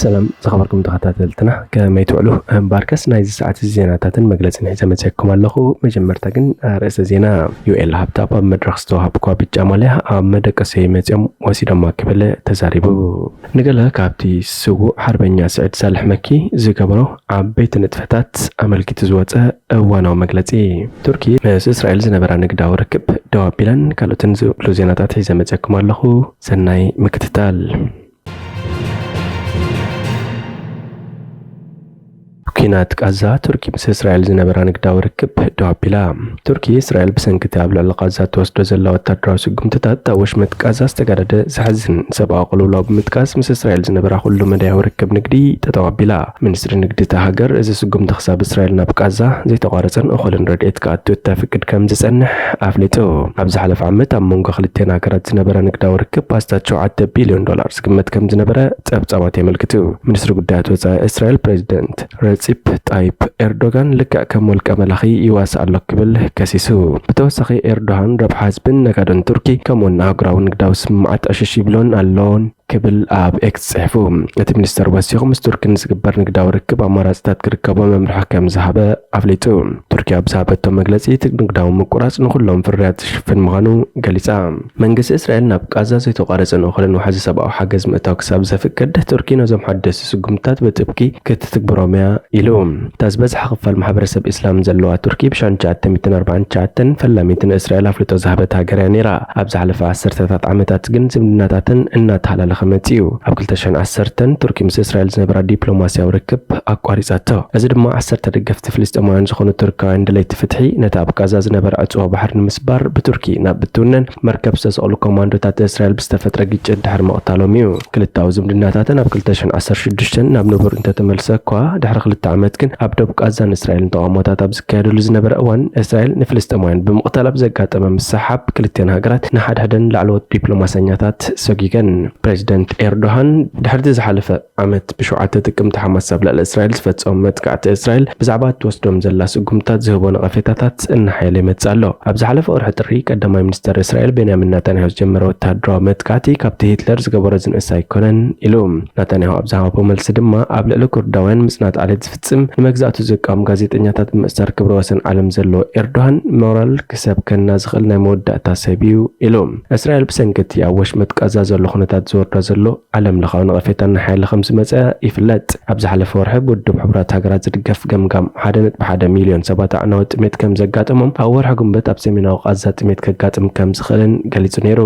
ሰላም ዝኸበርኩም ተኸታተልትና፣ ከመይ ትውዕሉ? እምበኣርከስ ናይዚ ሰዓት እዚ ዜናታትን መግለጽን ሒዘ መጺኣኩም ኣለኹ። መጀመርታ ግን ኣርእስተ ዜና። ዩኤል ሃብታብ ኣብ መድረኽ ዝተዋህብኳ ብጫ ማልያ ኣብ መደቀሰይ መጺኦም ወሲዶማ ክብል ተዛሪቡ። ንገለ ካብቲ ስዉእ ሓርበኛ ስዒድ ሳልሕ መኪ ዝገበሮ ዓበይቲ ንጥፈታት ኣመልኪቱ ዝወጸ እዋናዊ መግለጺ። ቱርኪ ምስ እስራኤል ዝነበራ ንግዳዊ ርክብ ደው ኣቢላን ካልኦትን ዝብሉ ዜናታት ሒዘ መጺኣኩም ኣለኹ። ሰናይ ምክትታል። ኲናት ቃዛ፣ ቱርኪ ምስ እስራኤል ዝነበራ ንግዳዊ ርክብ ደው ኣቢላ። ቱርኪ፣ እስራኤል ብሰንኪ እቲ ኣብ ልዕሊ ቃዛ ትወስዶ ዘላ ወታደራዊ ስጉምትታት፣ ኣብ ወሽመጥ ቃዛ ዝተጋደደ ዘሕዝን ሰብኣዊ ቅልውላው ብምጥቃስ፣ ምስ እስራኤል ዝነበራ ኩሉ መዳያዊ ርክብ ንግዲ ጠጠው ኣቢላ። ሚኒስትሪ ንግዲ እታ ሃገር፣ እዚ ስጉምቲ ክሳብ እስራኤል ናብ ቃዛ ዘይተቋረጸን እኹልን ረድኤት ክኣቱ እተፍቅድ ከም ዝጸንሕ ኣፍሊጡ። ኣብ ዝሓለፈ ዓመት ኣብ መንጎ ክልቲኣን ሃገራት ዝነበረ ንግዳዊ ርክብ ኣስታት ሸውዓተ ቢልዮን ዶላር ዝግመት ከም ዝነበረ ጸብጻባት የመልክቱ። ሚኒስትሪ ጉዳያት ወጻኢ እስራኤል ፕሬዚደንት ረጺፕ ጣይፕ ኤርዶጋን ልክዕ ከም ወልቀ መላኺ ይዋሳእ ኣሎ ክብል ከሲሱ። ብተወሳኺ ኤርዶሃን ረብሓ ህዝብን ነጋዶን ቱርኪ ከምኡውን ኣህጉራዊ ንግዳዊ ስምምዓት ዕሽሽ ይብሎን ኣሎን ክብል ኣብ ኤክስ ጽሒፉ። እቲ ሚኒስተር ወሲኹ ምስ ቱርኪ ንዝግበር ንግዳዊ ርክብ ኣማራጺታት ክርከቦ መምርሒ ከም ዝሃበ ኣፍሊጡ። ቱርኪ ኣብ ዝሃበቶ መግለጺ፣ እቲ ንግዳዊ ምቁራጽ ንኹሎም ፍርያት ዝሽፍን ምዃኑ ገሊጻ። መንግስቲ እስራኤል ናብ ቃዛ ዘይተቋረጸን እኹልን ዋሕዚ ሰብኣዊ ሓገዝ ምእታው ክሳብ ዘፍቅድ፣ ቱርኪ ነዞም ሓደስቲ ስጉምትታት ብጥብቂ ክትትግብሮም እያ ኢሉ። እታ ዝበዝሐ ክፋል ማሕበረሰብ ኢስላም ዘለዋ ቱርኪ ብሻን ትሽዓተ ሚእትን ኣርባዓን ትሽዓተን ፈላሚት ንእስራኤል ኣፍልጦ ዝሃበት ሃገር እያ ነይራ። ኣብ ዝሓለፈ ዓሰርተታት ዓመታት ግን ዝምድናታተን እናተሃላለኸ መጺኡ። ኣብ ክልተ ሽሕን ዓሰርተን ቱርኪ ምስ እስራኤል ዝነበራ ዲፕሎማስያዊ ርክብ ኣቋሪጻቶ። እዚ ድማ ዓሰርተ ደገፍቲ ፍልስጤማውያን ዝኾኑ ቱርካውያን ደለይቲ ፍትሒ ነቲ ኣብ ቃዛ ዝነበረ ዕጽዋ ባሕሪ ንምስባር ብቱርኪ ናብ እትውነን መርከብ ዝተሰቕሉ ኮማንዶታት እስራኤል ብዝተፈጥረ ግጭት ድሕሪ ምቕታሎም እዩ። ክልታዊ ዝምድናታተን ኣብ ክልተ ሽሕን ዓሰርተ ሽዱሽተን ናብ ንቡር እንተተመልሰ እኳ፣ ድሕሪ ክልተ ዓመት ግን ኣብ ዶብ ቃዛን እስራኤልን ተቓውሞታት ኣብ ዝካየደሉ ዝነበረ እዋን፣ እስራኤል ንፍልስጤማውያን ብምቕታል ኣብ ዘጋጠመ ምስሕሓብ ክልቲኣን ሃገራት ንሓድሕደን ላዕለዎት ዲፕሎማሰኛታት ሰጒገን። ፕሬዚደንት ኤርዶሃን ድሕሪቲ ዝሓለፈ ዓመት ብሸውዓተ ጥቅምቲ ሓማስ ኣብ ልዕሊ እስራኤል ዝፈጸሞ መጥቃዕቲ፣ እስራኤል ብዛዕባ እትወስዶም ዘላ ስጉምታት ዝህቦ ነቐፌታታት እናሓየለ ይመጽእ ኣሎ። ኣብ ዝሓለፈ ወርሒ ጥሪ፣ ቀዳማይ ሚኒስተር እስራኤል ቤንያሚን ናታንያሁ ዝጀመረ ወተሃደራዊ መጥቃዕቲ ካብቲ ሂትለር ዝገበሮ ዝንእስ ኣይኮነን ኢሉ። ናታንያሁ ኣብ ዝሃቦ መልሲ ድማ፣ ኣብ ልዕሊ ኩርዳውያን ምጽናት ዓሌት ዝፍጽም፣ ንመግዛእቱ ዝቃወም ጋዜጠኛታት ብምእሳር ክብረ ወሰን ዓለም ዘለዎ ኤርዶሃን፣ ሞራል ክሰብከና ዝኽእል ናይ መወዳእታ ሰብ እዩ ኢሉ። እስራኤል ብሰንኪ እቲ ኣብ ወሽመጥ ቃዛ ዘሎ ኩነታት ዝወርዶ ዘሎ ዓለም ለኻዊ ነቐፌታ እናሓየለ ከም ዝመጸ ይፍለጥ። ኣብ ዝሓለፈ ወርሒ ብውድብ ሕቡራት ሃገራት ዝድገፍ ገምጋም፣ ሓደ ነጥቢ ሓደ ሚልዮን ሰባት ኣዕናዊ ጥሜት ከም ዘጋጠሞም፣ ኣብ ወርሒ ጉንበት ኣብ ሰሜናዊ ቃዛ ጥሜት ከጋጥም ከም ዝኽእልን ገሊጹ ነይሩ።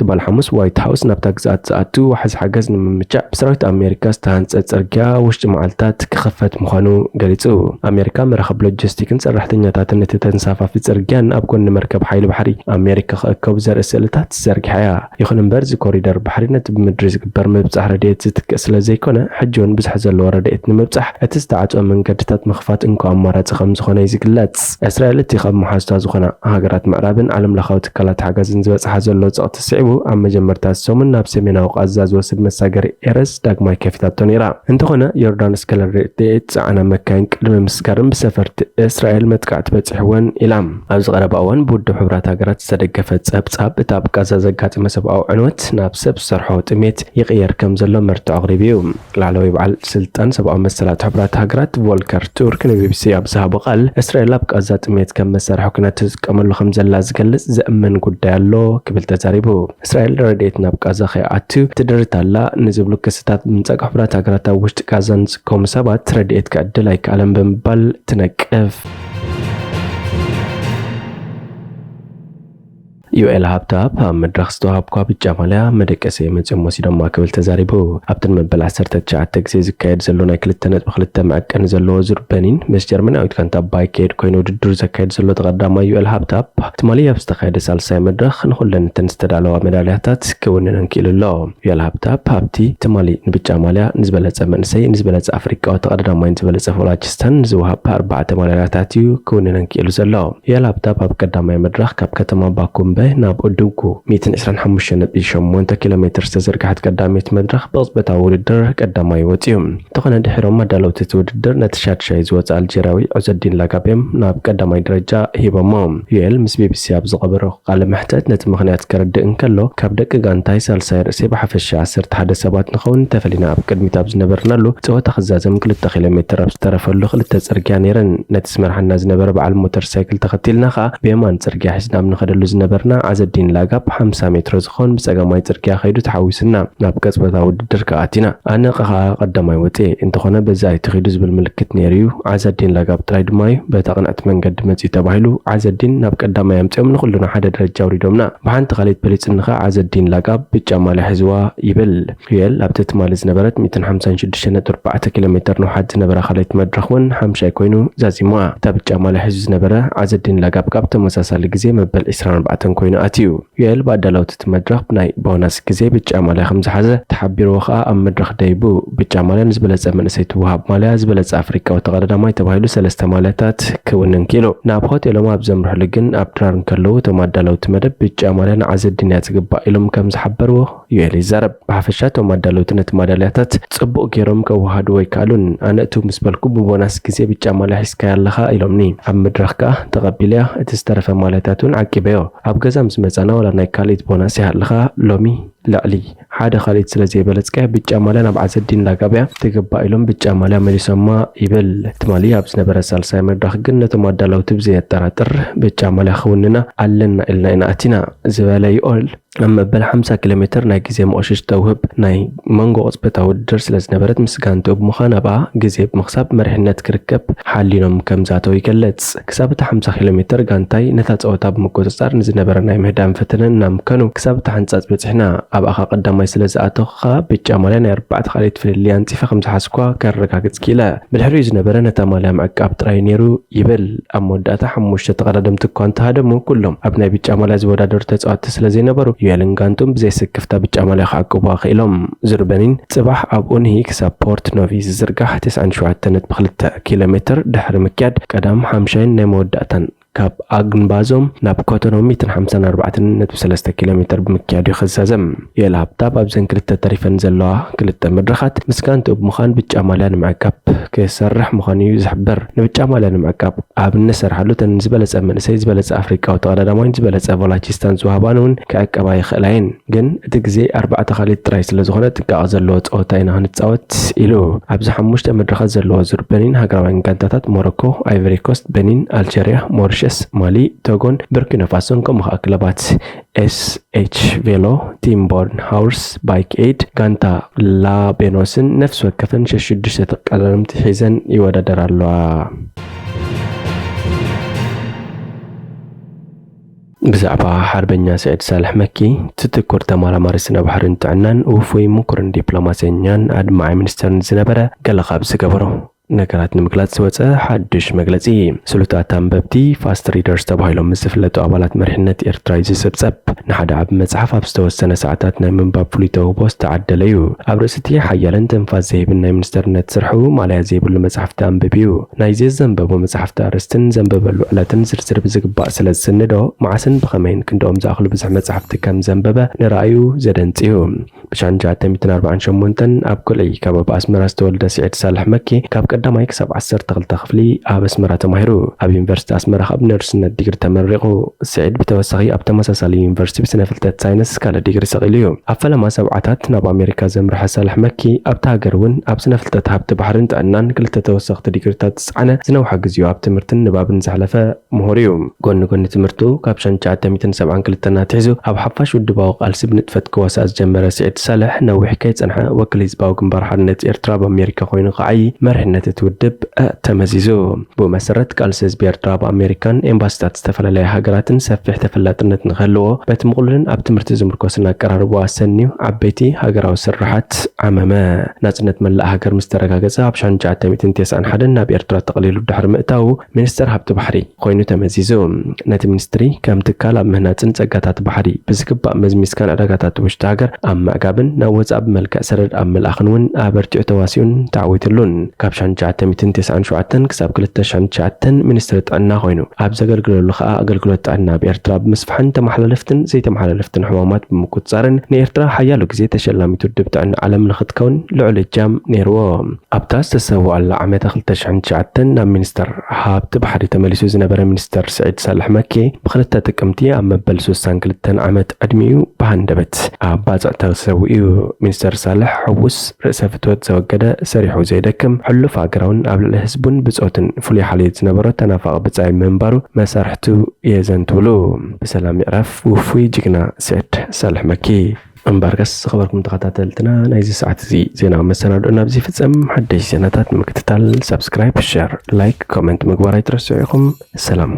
ትማሊ ሓሙስ፣ ዋይት ሃውስ ናብታ ግዝኣት ዝኣቱ ዋሕዚ ሓገዝ ንምምቻእ ብሰራዊት ኣሜሪካ ዝተሃንጸ ጽርግያ ውሽጢ መዓልታት ክኽፈት ምዃኑ ገሊጹ። ኣሜሪካ መራኽብ ሎጂስቲክን ሰራሕተኛታትን እቲ ተንሳፋፊ ጽርግያን ኣብ ጎኒ መርከብ ሓይሊ ባሕሪ ኣሜሪካ ክእከቡ ዘርኢ ስእልታት ዘርጊሓ እያ። ይኹን እምበር፣ እዚ ኮሪደር ባሕሪ ነቲ ብምድሪ ዝግበር ምብጻሕ ረድኤት ዝትክእ ስለ ዘይኮነ፣ ሕጂ እውን ብዝሒ ዘለዎ ረድኤት ንምብጻሕ እቲ ዝተዓጽወ መንገድታት ምኽፋት እንኮ ኣማራጺ ከም ዝኾነ እዩ ዝግለጽ። እስራኤል እቲ ካብ መሓዙታ ዝኾና ሃገራት ምዕራብን ዓለም ለኻዊ ትካላት ሓገዝን ዝበጽሓ ዘሎ ጸቕጢ ስዒቡ፣ ኣብ መጀመርታ ሰሙን ናብ ሰሜናዊ ቃዛ ዝወስድ መሳገሪ ኤረስ ዳግማይ ከፊታቶ ነይራ። እንተኾነ፣ ዮርዳኖስ ከለር ረድኤት ጸዓና መካይን ቅድሚ ምስጋረን ብሰፈርቲ እስራኤል መጥቃዕቲ በጺሕወን ኢላ። ኣብዚ ቀረባ እዋን ብውድብ ሕቡራት ሃገራት ዝተደገፈ ጸብጻብ፣ እቲ ኣብ ቃዛ ዘጋጠመ ሰብኣዊ ዕንወት ናብ ሰብ ዝሰርሖ ጥሜት ይቕየር ከም ዘሎ መርትዖ ኣቕሪቡ እዩ። ላዕለዋይ በዓል ስልጣን ሰብኣዊ መሰላት ሕቡራት ሃገራት ቮልከር ቱርክ ንቢቢሲ ኣብ ዝሃቦ ቃል፣ እስራኤል ኣብ ቃዛ ጥሜት ከም መሳርሒ ኲናት ትጥቀመሉ ከም ዘላ ዝገልጽ ዘእምን ጉዳይ ኣሎ ክብል ተዛሪቡ። እስራኤል ረድኤት ናብ ቃዛ ከይኣቱ ትድርት ኣላ ንዝብሉ ክስታት ብምንጻግ፣ ሕቡራት ሃገራት ኣብ ውሽጢ ቃዛ ንዝከሙ ሰባት ረድኤት ክዕድል ኣይከኣለን ብምባል ትነቅፍ። ዩኤል ሃብታብ ኣብ መድረኽ ዝተዋህብኳ ብጫ ማልያ መደቀሰ መጺኦም ወሲዶማ ክብል ተዛሪቡ። ኣብቲ ንመበል ዓሰርተ ትሽዓተ ግዜ ዝካየድ ዘሎ ናይ ክልተ ነጥቢ ክልተ መዐቀኒ ዘለዎ ዙር በኒን፣ ምስ ጀርመናዊት ጋንታ ባይክ ኤድ ኮይኑ ውድድሩ ዘካየድ ዘሎ ተቐዳማይ ዩኤል ሃብታብ፣ ትማሊ ኣብ ዝተኻየደ ሳልሳይ መድረኽ ንኹለን እተን ዝተዳለዋ ሜዳልያታት ክውንነን ክኢሉ ኣሎ። ዩኤል ሃብታብ ኣብቲ ትማሊ ንብጫ ማልያ ንዝበለጸ መንእሰይ፣ ንዝበለጸ ኣፍሪቃዊ ተቐዳዳማይን ዝበለጸ ፎላጅስታን ንዝወሃብ ኣርባዕተ ማዳልያታት እዩ ክውንነን ክኢሉ ዘሎ። ዩኤል ሃብታብ ኣብ ቀዳማይ መድረኽ ካብ ከተማ ባኩ እምበር ናብ ኡዱጉ ሚእትን ዕስራን ሓሙሽተን ነጥቢ ሸሞንተ ኪሎ ሜትር ዝተዘርግሐት ቀዳመይቲ መድረኽ ብቕጽበታዊ ውድድር ቀዳማይ ወጺኡ። እንተኾነ ድሒሮም ኣዳለውቲ እቲ ውድድር ነቲ ሻድሻይ ዝወጸ ኣልጀርያዊ ዑዘዲን ላጋብ እዮም ናብ ቀዳማይ ደረጃ ሂቦሞ። ዩኤል ምስ ቢቢሲ ኣብ ዝቐበሮ ቃለ መሕተት ነቲ ምኽንያት ከረድእ እንከሎ፣ ካብ ደቂ ጋንታይ ሳልሳይ ርእሲ ብሓፈሻ ዓሰርተ ሓደ ሰባት ንኸውን ተፈሊና ኣብ ቅድሚት ኣብ ዝነበርናሉ ጸወታ ክዛዘም ክልተ ኪሎ ሜትር ኣብ ዝተረፈሉ ክልተ ጽርግያ ነይረን። ነቲ ዝመርሓና ዝነበረ በዓል ሞተር ሳይክል ተኸቲልና ከኣ ብየማን ጽርግያ ሒዝና ኣብ ንኸደሉ ዝነበርና ዓዘዲን ላጋብ ሓምሳ ሜትሮ ዝኸውን ብጸጋማይ ጽርግያ ከይዱ ተሓዊሱና ናብ ቀጽበታዊ ውድድር ከኣ ኣቲና። ኣነ ከኣ ቀዳማይ ወጽኤ፣ እንተኾነ በዚ ኣይትኺዱ ዝብል ምልክት ነይሩ እዩ። ዓዘዲን ላጋብ ጥራይ ድማ እዩ በታ ቅንዕቲ መንገዲ መጺኡ ተባሂሉ። ዓዘዲን ናብ ቀዳማይ ኣምጺኦም ንኹልና ሓደ ደረጃ ኣውሪዶምና። ብሓንቲ ካልኢት በሊጽኒ ከኣ ዓዘዲን ላጋብ ብጫ ማልያ ሒዝዋ ይብል። ዩኤል ኣብቲ ትማሊ ዝነበረት ሚእትን ሓምሳን ሽዱሽተን ነጥቢ ኣርባዕተ ኪሎ ሜትር ንውሓት ዝነበራ ካልኣይቲ መድረኽ እውን ሓምሻይ ኮይኑ ዛዚምዋ። እታ ብጫ ማልያ ሒዙ ዝነበረ ዓዘዲን ላጋብ ካብ ተመሳሳሊ ግዜ መበል ዕስራን ኣርባዕተን ኮይኑ ኣትዩ። ዩኤል ብኣዳለውቲ እቲ መድረኽ ብናይ ቦናስ ግዜ ብጫ ማልያ ከም ዝሓዘ ተሓቢርዎ ከኣ ኣብ መድረኽ ደይቡ። ብጫ ማልያ ንዝበለጸ መንእሰይ ትወሃብ ማልያ፣ ዝበለጸ ኣፍሪቃዊ ተቐዳዳማይ ተባሂሉ ሰለስተ ማልያታት ክውንን ክኢሉ። ናብ ሆቴሎም ኣብ ዘምርሕሉ ግን ኣብ ድራር እንከለዉ እቶም ኣዳለውቲ መደብ ብጫ ማልያ ንዓዘዲን እያ ዝግባእ ኢሎም ከም ዝሓበርዎ ዩኤል ይዛረብ። ብሓፈሻ እቶም ኣዳለውቲ ነቲ ማዳልያታት ጽቡቕ ገይሮም ከወሃድዎ ኣይከኣሉን። ኣነ እትው ምስ በልኩ ብቦናስ ግዜ ብጫ ማልያ ሒዝካያ ኣለኻ ኢሎምኒ። ኣብ መድረኽ ከኣ ተቐቢለያ፣ እቲ ዝተረፈ ማልያታት እውን ዓቂበዮ። ኣብ ገዛ ምስ መጻና ዋላ ናይ ካልኢት ቦናስ ይሃልኻ ሎሚ ልዕሊ ሓደ ካልኢት ስለ ዘይበለጽካያ ብጫ ማልያ ናብ ዓዘዲን ላጋብያ ትግባእ ኢሎም ብጫ ማልያ መሊሶማ ይብል። ትማሊ ኣብ ዝነበረ ሳልሳይ መድረኽ ግን ነቶም ኣዳለውቲ ብዘየጠራጥር ብጫ ማልያ ክውንና ኣለና ኢልና ኢና ኣቲና ዝበለ ዩኤል ኣብ መበል ሓምሳ ኪሎ ሜትር ናይ ግዜ መቑሽሽ ተውህብ ናይ መንጎ ቅጽበታዊ ውድድር ስለ ዝነበረት ምስ ጋንትኡ ብምዃን ኣብኣ ግዜ ብምኽሳብ መሪሕነት ክርከብ ሓሊኖም ከም ዝኣተው ይገልጽ። ክሳብ እቲ ሓምሳ ኪሎ ሜትር ጋንታይ ነታ ጸወታ ብምቁጽጻር ንዝነበረ ናይ ምህዳን ፈተነ እናምከኑ ክሳብ እቲ ሓንጻጽ በጺሕና። ኣብኣኻ ቀዳማይ ስለ ዝኣተኹ ከኣ ብጫ ማልያ ናይ ኣርባዕተ ካልኢት ፍልልይ ኣንጺፈ ከም ዝሓዝኳ ከረጋግጽ ክኢለ። ብድሕሪኡ ዝነበረ ነታ ማልያ ምዕቃብ ጥራይ ነይሩ ይብል። ኣብ መወዳእታ ሓሙሽተ ተቐዳደምቲ እኳ እንተሃደሙ፣ ኩሎም ኣብ ናይ ብጫ ማልያ ዝወዳደሩ ተጻወትቲ ስለ ዘይነበሩ፣ ዩኤልን ጋንቱን ብዘይ ስክፍታ ብጫ ማልያ ክዕቅቡዋ ክኢሎም። ዙር በኒን ጽባሕ ኣብ ኡንሂ ክሳብ ፖርት ኖቪ ዝዝርጋሕ ተስዓን ሸውዓተን ነጥቢ ክልተ ኪሎ ሜትር ድሕሪ ምክያድ፣ ቀዳም ሓምሻይን ናይ መወዳእታን ካብ ኣግንባዞም ናብ ኮቶኖ ሚእትን ሓምሳን ኣርባዕተን ነጥቢ ሰለስተ ኪሎ ሜትር ብምክያድ እዩ ክዛዘም። ዩኤል ሃብታብ ኣብዘን ክልተ ተሪፈን ዘለዋ ክልተ መድረኻት ምስ ጋንትኡ ብምዃን ብጫ ማልያ ንምዕቃብ ክሰርሕ ምዃኑ እዩ ዝሕበር። ንብጫ ማልያ ንምዕቃብ ኣብ እንሰርሓሉ፣ እተን ዝበለጸ መንእሰይ፣ ዝበለጸ ኣፍሪቃዊ ተቐዳዳማይን ዝበለጸ ቮላቺስታን ዝወሃባን እውን ክዕቀባ ይኽእላ እየን። ግን እቲ ግዜ ኣርባዕተ ካልኢት ጥራይ ስለ ዝኾነ ጥንቃቐ ዘለዎ ጸወታ ኢና ክንጻወት ኢሉ። ኣብዚ ሓሙሽተ መድረኻት ዘለዎ ዙር በኒን ሃገራውያን ጋንታታት ሞሮኮ፣ ኣይቨሪ ኮስት፣ በኒን፣ ኣልጀርያ፣ ሞሪሸስ፣ ማሊ፣ ቶጎን ቡርኪና ፋሶን ከምኡ ከኣ ክለባት ኤስኤች ቬሎ፣ ቲም ቦርን ሃውርስ፣ ባይክ ኤድ፣ ጋንታ ላቤኖስን ነፍሲ ወከፈን ሸሽዱሽተ ተቐዳደምቲ ሒዘን ይወዳደራ ኣለዋ። ብዛዕባ ሓርበኛ ስዒድ ሳልሕ መኪ፣ ትትኩር ተመራማሪ ስነ ባሕርን ጥዕናን፣ ውፉይ ምኩርን ዲፕሎማሰኛን ኣድማዒ ሚኒስተርን ዝነበረ፣ ገለ ካብ ዝገበሮ ነገራት ንምግላጽ ዝወጸ ሓድሽ መግለጺ። ስሉጣት ኣንበብቲ፣ ፋስት ሪደርስ ተባሂሎም ምስ ዝፍለጡ ኣባላት መሪሕነት ኤርትራ እዩ ዝጽብጸብ። ንሓደ ዓቢ መጽሓፍ ኣብ ዝተወሰነ ሰዓታት ናይ ምንባብ ፍሉይ ተውህቦ ዝተዓደለ እዩ። ኣብ ርእሲ እቲ ሓያልን ትንፋስ ዘይህብን ናይ ሚኒስተርነት ስርሑ፣ ማለያ ዘይብሉ መጽሓፍቲ ኣንብብ እዩ። ናይዚ ዘንበቦ መጽሓፍቲ ኣርእስትን ዘንበበሉ ዕለትን ዝርዝር ብዝግባእ ስለ ዝስንዶ፣ መዓስን ብኸመይን ክንድኦም ዝኣኽሉ ብዙሕ መጽሓፍቲ ከም ዘንበበ ንረኣዩ ዘደንጽ እዩ። ብሽሕን ትሽዓተ ሚእትን ኣርባዓን ሸሞንተን ኣብ ኩልዒ ከባቢ ኣስመራ ዝተወልደ ስዒድ ሳልሕ መኪ፣ ካብ ቀዳማይ ክሳብ ዓሰርተ ክልተ ክፍሊ ኣብ ኣስመራ ተማሂሩ። ኣብ ዩኒቨርሲቲ ኣስመራ ካብ ነርስነት ዲግሪ ተመሪቑ። ስዒድ ብተወሳኺ ኣብ ተመሳሳሊ ዩኒቨርሲቲ ብስነ ፍልጠት ሳይንስ ካልእ ዲግሪ ሰቒሉ እዩ። ኣብ ፈለማ ሰብዓታት ናብ ኣሜሪካ ዘምርሐ ሳልሕ መኪ፣ ኣብታ ሃገር እውን ኣብ ስነ ፍልጠት ሃብቲ ባሕርን ጥዕናን ክልተ ተወሰኽቲ ዲግሪታት ዝጸዓነ ዝነውሐ ግዜኡ ኣብ ትምህርትን ንባብን ዘሕለፈ ምሁር እዩ። ጎኒ ጎኒ ትምህርቱ፣ ካብ ሽሕን ትሽዓተ ሚእትን ሰብዓን ክልተን ኣትሒዙ ኣብ ሓፋሽ ውድባዊ ቃልሲ ብንጥፈት ክዋሳእ ዝጀመረ ስዒድ ሳልሕ፣ ነዊሕ ከይጸንሐ ወኪል ህዝባዊ ግንባር ሓርነት ኤርትራ ኣብ ኣሜሪካ ኮይኑ ክዓዪ መሪሕነት እቲ ውድብ ተመዚዙ። ብኡ መሰረት፣ ቃልሲ ህዝቢ ኤርትራ ኣብ ኣሜሪካን ኤምባሲታት ዝተፈላለያ ሃገራትን ሰፊሕ ተፈላጥነት ንክህልዎ፣ በቲ ምቕሉልን ኣብ ትምህርቲ ዝምርኮስን ኣቀራርባኡ ኣሰንዩ ዓበይቲ ሃገራዊ ስርሓት ዓመመ። ናጽነት መላእ ሃገር ምስ ተረጋገጸ፣ ኣብ ሽሕን ትሽዓተ ሚእትን ተስዓን ሓደን ናብ ኤርትራ ተቐሊሉ ድሕሪ ምእታዉ፣ ሚኒስተር ሃብቲ ባሕሪ ኮይኑ ተመዚዙ። ነቲ ሚኒስትሪ ከም ትካል ኣብ ምህናጽን ጸጋታት ባሕሪ ብዝግባእ መዝሚዝካን ዕዳጋታት ውሽጢ ሃገር ኣብ ምዕጋብን ናብ ወጻኢ ብመልክዕ ሰደድ ኣብ ምልኣኽን እውን ኣበርቲዑ ተዋሲኡን ተዓዊትሉን። ካብ ትሽዓተ ሚእትን ተስዓን ሸውዓተን ክሳብ ክልተ ሽሕን ትሽዓተን ሚኒስትሪ ጥዕና ኮይኑ፣ ኣብ ዘገልግለሉ ከኣ ኣገልግሎት ጥዕና ኣብ ኤርትራ ብምስፋሕን ተመሓላለፍትን ዘይተመሓላለፍትን ሕማማት ብምቁጽጻርን ንኤርትራ ሓያሎ ግዜ ተሸላሚት ውድብ ጥዕና ዓለም ንኽትከውን ልዑል እጃም ነይርዎ። ኣብታ ዝተሰውኣላ ዓመተ ክልተ ሽሕን ትሽዓተን ናብ ሚኒስተር ሃብቲ ባሕሪ ተመሊሱ ዝነበረ ሚኒስተር ስዒድ ሳልሕ መኬ ብክልተ ጥቅምቲ ኣብ መበል ስሳን ክልተን ዓመት ዕድሚኡ ብሃንደበት ኣብ ባጽዕ ተሰዊኡ። ሚኒስተር ሳልሕ ሕዉስ ርእሰ ፍትወት ዘወገደ፣ ሰሪሑ ዘይደክም፣ ሕሉፍ ሃገራውን ኣብ ልዕሊ ህዝቡን ብጾቱን ፍሉይ ሓልዮት ዝነበሮ ተናፋቒ ብጻይ ምንባሩ መሳርሕቱ የዘንትውሉ። ብሰላም ይዕረፍ ውፉይ ጅግና ስዒድ ሳልሕ መኪ። እምበርከስ ዝኸበርኩም ተኸታተልትና፣ ናይዚ ሰዓት እዚ ዜና መሰናድኦ ናብዚ ይፍጸም። ሓደሽ ዜናታት ንምክትታል ሳብስክራይብ፣ ሸር፣ ላይክ፣ ኮመንት ምግባር ኣይትረስዑ ኢኹም። ሰላም።